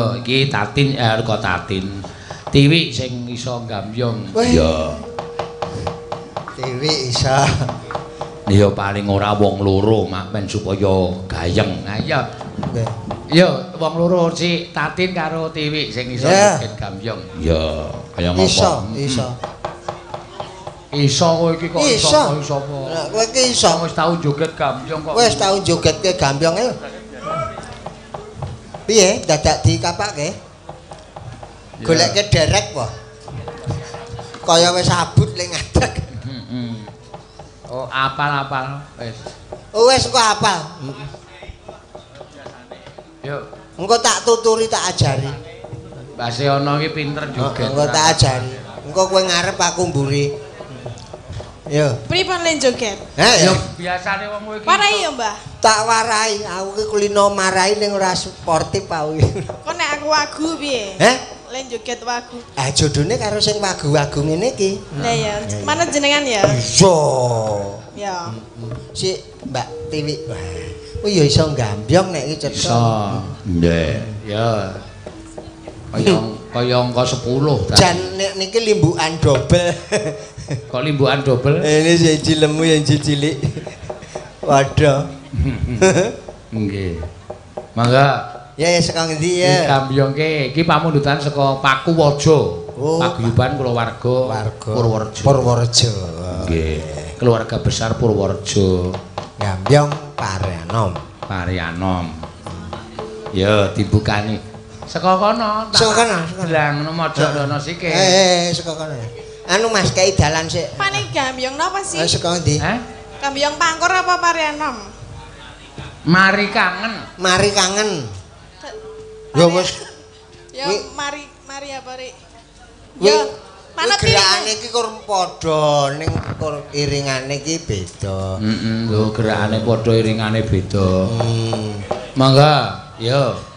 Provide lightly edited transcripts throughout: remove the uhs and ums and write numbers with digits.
Ya, iki Tatin kok Tatin. Tiwi sing iso gambyong. Ya. Tiwi iso. Ya paling ora wong loro mak men supaya gayeng. Ha iya. Nggih. Ya wong loro si Tatin karo Tiwi sing iso joget gambyong. Ya, kaya ngopo? Iso, iso. Iso kowe iki kok iso iso apa? Lah kowe iki iso wis tau joget gambyong kok. Wis tau jogetke gambyong e. Piye dadak dikapake? Goleke derek po. Kaya wis abut le ngadeg. Heeh. Oh, apal-apal wis. Oh, wis kok apal. Yo, engko tak tuturi tak ajari. Mbah Seono iki pinter joget. Engko tak ajari. Engko kowe ngarep aku mburi. Yo. Pripun le joget? Heh, yo biasane wong kowe iki. Warai yo, Mbah. Tak warai, aku ki kulino marai ning ora sportif aku. Kok nek aku wagu piye? Heh? Le joget wagu. Ah jodone karo sing wagu-wagu ngene iki. Lah ya, manut jenengan ya? Iya. Ya. Si Mbak Tiwi. Oh ya iso gambyong nek iki cetha. Iso. Nggih. Ya. Kaya angka 10 ta. Jan nek niki limbukan dobel. Kok limbukan dobel? Ini siji lemu yang cilik. Waduh. Nggih. Mangga. Ya ya saka ngendi ya? Gambyongke iki pamundutan saka Pakuwaja. Oh, Paguyuban kulawarga Purworejo. Purworejo. Nggih. Keluarga besar Purworejo. Gambyong Parianom. Parianom. Ya dibukani. Saka kono. Saka kono. Lah ngono mojok rono sike. Saka kono. Anu Mas kei dalan sik. Pane gambyong napa sih? Saka ngendi? Heh? Gambyong Pangkur apa Parianom? Mari kangen. Mari kangen. Ya wis. Ya mari mari apa Rik? Ya mana gerakane iki kur padha ning kur iringane iki beda. Heeh, lho gerakane padha iringane beda. Mangga, yo.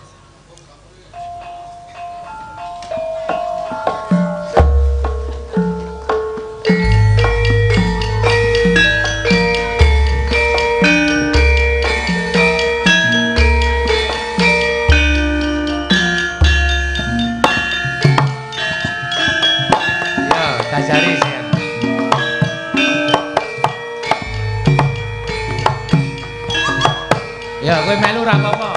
Ya, kowe melu ora apa-apa.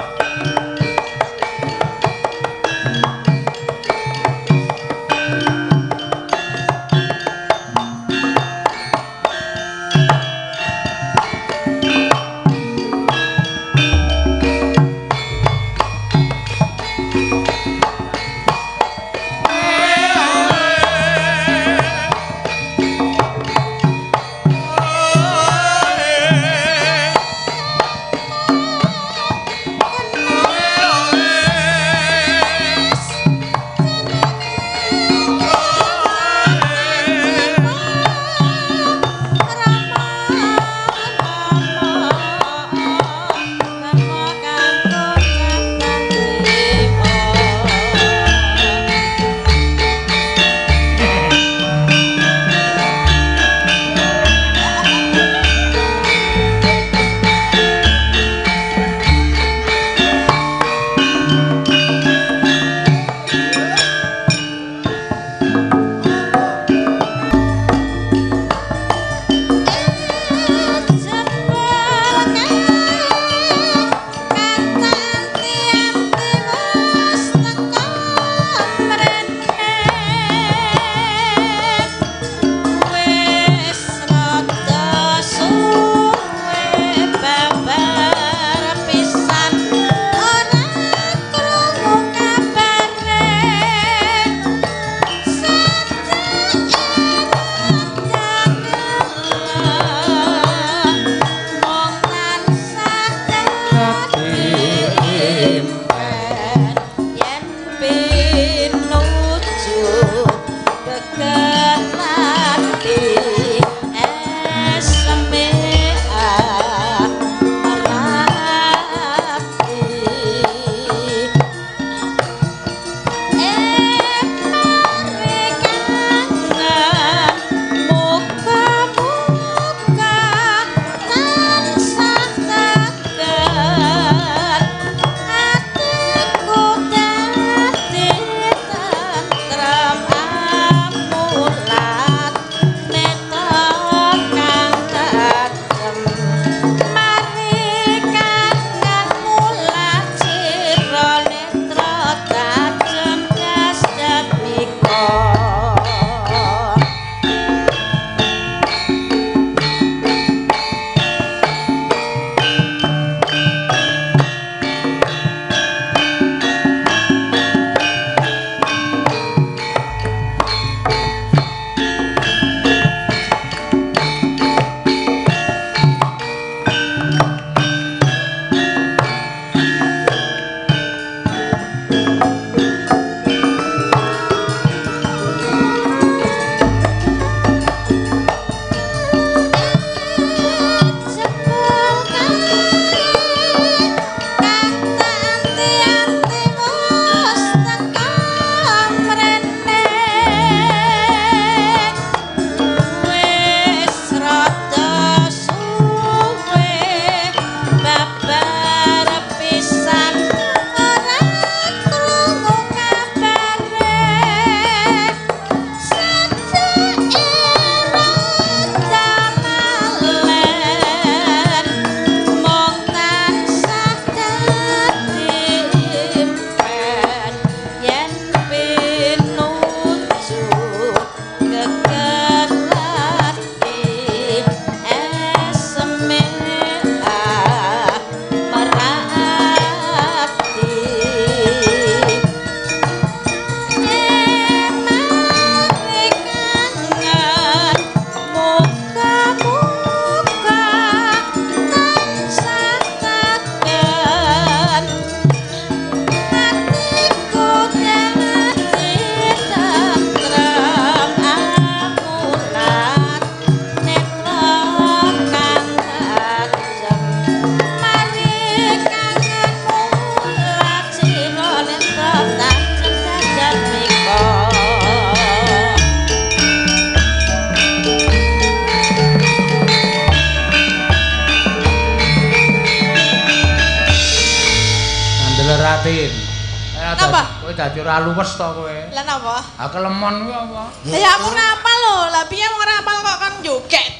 Kowe dadi ora luwes to kowe. Lah napa? Ha kelemon kuwi apa? Lah ya aku ora apal lho. Lah piye wong ora apal kok kon joget.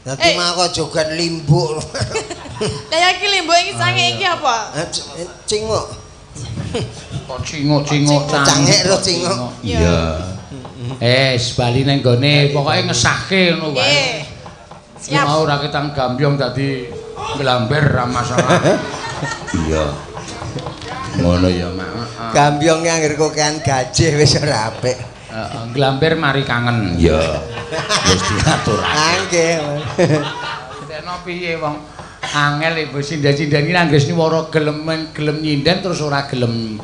Dadi mah kok joget limbuk. Lah ya iki limbuk iki sange iki apa? Cinguk. Kok cinguk-cinguk cangek ro cinguk. Iya. Bali nang gone pokoke ngesahke ngono wae. Siap. Mau ora ketang gambyong dadi nglamber ra masalah. Iya. Ngono ya, Mak. Gambyong anggere kokean gajih wis ora apik. Heeh, nglamber mari kangen. Iya. Wis diaturake. Nggih. Dene piye wong angel ibu sinden-sinden iki anggere niwara gelem gelem nyinden terus ora gelem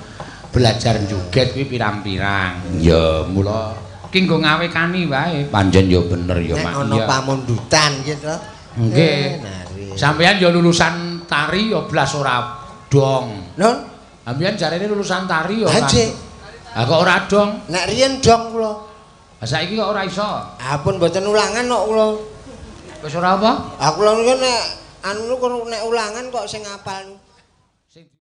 belajar joget kuwi pirang-pirang. Ya, mula ki nggo ngawekani wae. Pancen ya bener ya, Mak. Nek ana pamundutan gitu. Nggih. Sampeyan ya lulusan tari ya blas ora dong. Nun, sampeyan jarene lulusan tari ya ora. Ha kok ora dong? Nek riyen dong kula. Lah saiki kok ora iso? Ah pun mboten ulangan kok kula. Wis ora apa? Ah kula niku nek anu nek ulangan kok sing ngapal.